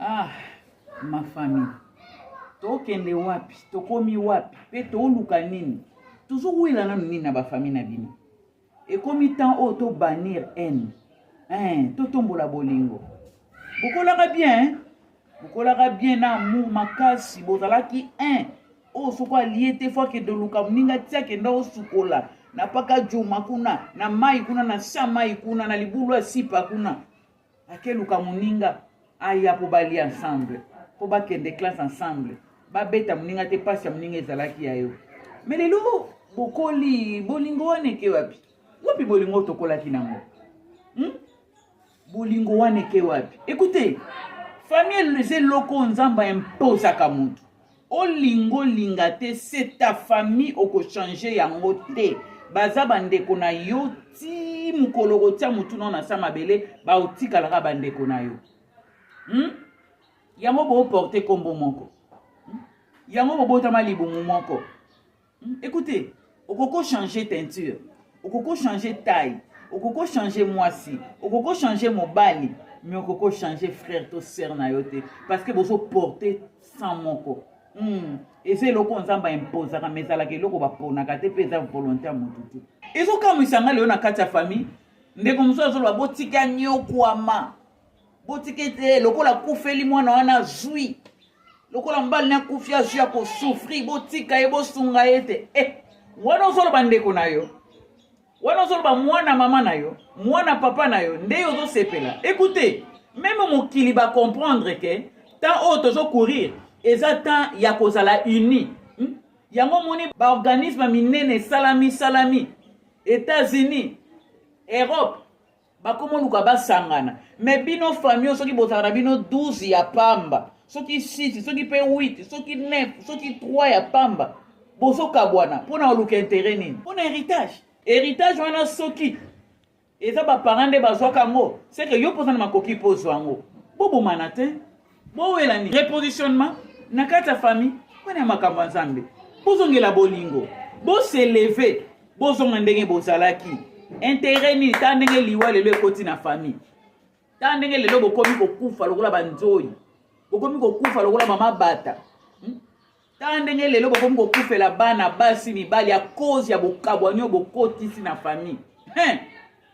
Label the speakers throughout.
Speaker 1: Ah, ma famille, tokende wapi, tokomi wapi mpe toluka nini? Tozowela nanu nini na bafamille na bino? Ekomi temps oyo to bannir haine, hein, totombola bolingo. Bokolaka bien, hein? Bokolaka bien na amour makasi, bozalaki un oyo soko alie te fo akende oluka moninga ti akenda osukola na paka juma kuna na mai kuna na sa mai kuna na libulu asipa kuna akeluka moninga aya mpo balia ensemble mpo bakende classe ensemble babeta moninga te mpasi ya moninga ezalaki ya yo me lelo bokoli bolingo wana eke wapi wapi bolingo tokolaki nango hmm? Bolingo wana eke wapi? Écoutez, famille eza eloko oyo Nzambe imposaka motu. Olingo olinga te, c'est ta famille, okochange yango te. Baza bandeko na yo ti mokolo okotia motu nao na sa mabele, baotikalaka bandeko na yo. Yango boporte kombo moko. Yango bobotama libumu moko. Écoutez, okoko changer teinture, okoko changer taille, okoko changer mwasi, okoko changer mobali, mais okoko changer frère to sœur na yo te parce que bozo porter sang moko. Eza eloko Nzambe imposaka, mais ezalaka eloko baponaka te mpe eza volonté ya motu te. Ezokamwisa nga lelo na kati ya famille, ndeko mosusu azoloba botika nyokwama, botika ete lokola akufeli mwana wana azwi lokola mobali na akufi azwi ya kosouffrir, botika ye, bosunga ye te. Wana ozoloba ndeko na yo, wana ozoloba mwana mama na yo, mwana papa na yo, nde yo ozosepela. Écoutez, même mokili ba comprendre que temps oyo tozo courir eza temps ya kozala uni. Yango moni ba organisme minene esalami salami, États-Unis, Europe, bakomoluka basangana. Mais bino famille soki bozalaka na bino 12 ya pamba, soki 6, soki pe 8, soki 9, soki 3 ya pamba, bozokabwana mpona koluka intérêt nini? Mpona héritage. Héritage wana soki eza ba parents nde bazwaka yango, c'est que yo mpoza na makoki mpo ozwa yango. Bobomana te, bowela nini? Repositionnement na kati ya famille wana ya makambo ya Nzambe. Bozongela bolingo, boselever, bozonga ndenge bozalaki. Intérêt nini? Ta ndenge liwa lelo ekoti na famille, ta ndenge lelo bokomi kokufa lokola banzoi, bokomi kokufa lokola mama bata. Ta ndenge lelo bokomi kokufela bana basi mibali ya cause ya bokabwani oyo bokotisi na famille. Hein?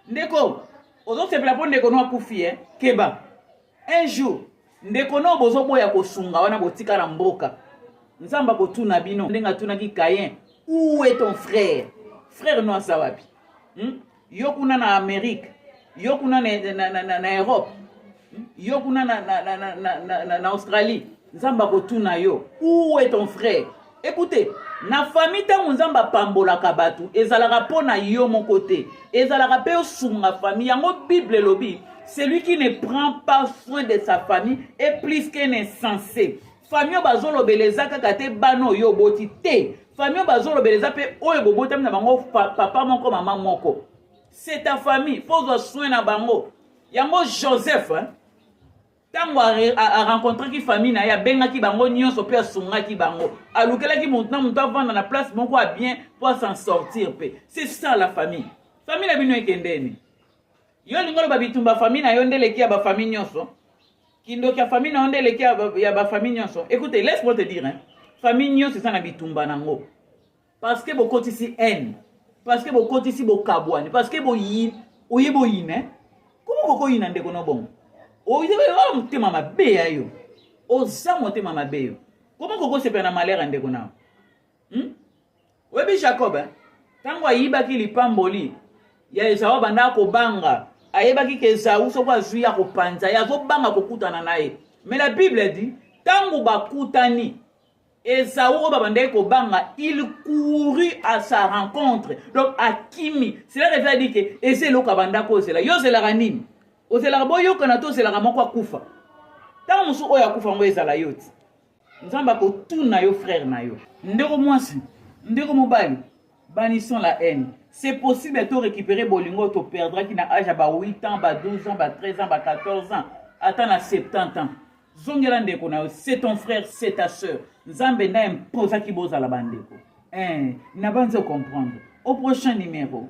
Speaker 1: Ndeko ozosepela mpo ndeko no akufi, eh? Keba, un jour ndeko no bozoboya kosunga wana botika na mboka, Nzambe akotuna bino ndenge atunaki Caïn: où est ton frère? Frère no aza wapi? Yo kuna na Amérique, yo kuna na Europe, Yo kuna na Australie, Nzambe akotuna yo: où est ton frère? Écoutez, na famille ntango Nzambe apambolaka bato, ezalaka mpo na yo moko te, ezalaka mpe osunga famille. Yango Bible elobi: celui qui ne prend pas soin de sa famille est plus qu'un insensé. Famille oyo bazolobela eza kaka te bana oyo oboti te, famille oyo bazolobela eza mpe oyo bobotami na bango papa moko, mama moko. C'est ta famille, faut ozwa soin na bango. Yango Joseph, hein? Ntango arencontraki famille na ye, abengaki bango nyonso mpe asungaki bango, alukelaki motu na motu avanda na place moko ya bien mpo as'en sortir mpe. C'est ça la famille. Famille na bino ekendeni? Yo olingi oloba bitumba famille na yo nde eleki ya bafamille nyonso, kindoki ya famille na yo nde eleki ya bafamille nyonso. Écoutez, laisse moi te dire, hein? Famille nyonso eza na bitumba nango parce que bokotisi haine, parce que bokotisi bokabwani, parce que boyi oye boyina. Komo kokoyina ndeko no bongo? Oza motema mabe ya yo, oza motema mabe yo. Komo kokosepela na malheur ya ndeko na yo? Oyebi Jacob, ntango ayibaki lipamboli ya Ezau, abanda kobanga, ayebaki ke Ezau soki azwi ya kopanza ye, azobanga kokutana na ye. Mais la Bible dit, ntango bakutani, Ezau oyo babandaki kobanga, il courut à sa rencontre, donc akimi. Cela veut dire ke eza eloko abanda kozela. Yo ozelaka nini? Ozelaka boyokana to ozelaka moko akufa? Ntango mosusu oyo akufa yango ezala yo ti Nzambe akotuna yo frère na yo. Ndeko mwasi, ndeko mobali, bannissons la haine. C'est possible to récupérer bolingo to perdraki na âge ya ba 8 ans, ba 12 ans, ba 13 ans, ba 14 ans, ata na 70 ans. Zongela ndeko na yo, c'est ton frère, c'est ta sœur. Nzambe nde imposaki bozala bandeko. Na banzi comprendre. Au prochain numéro.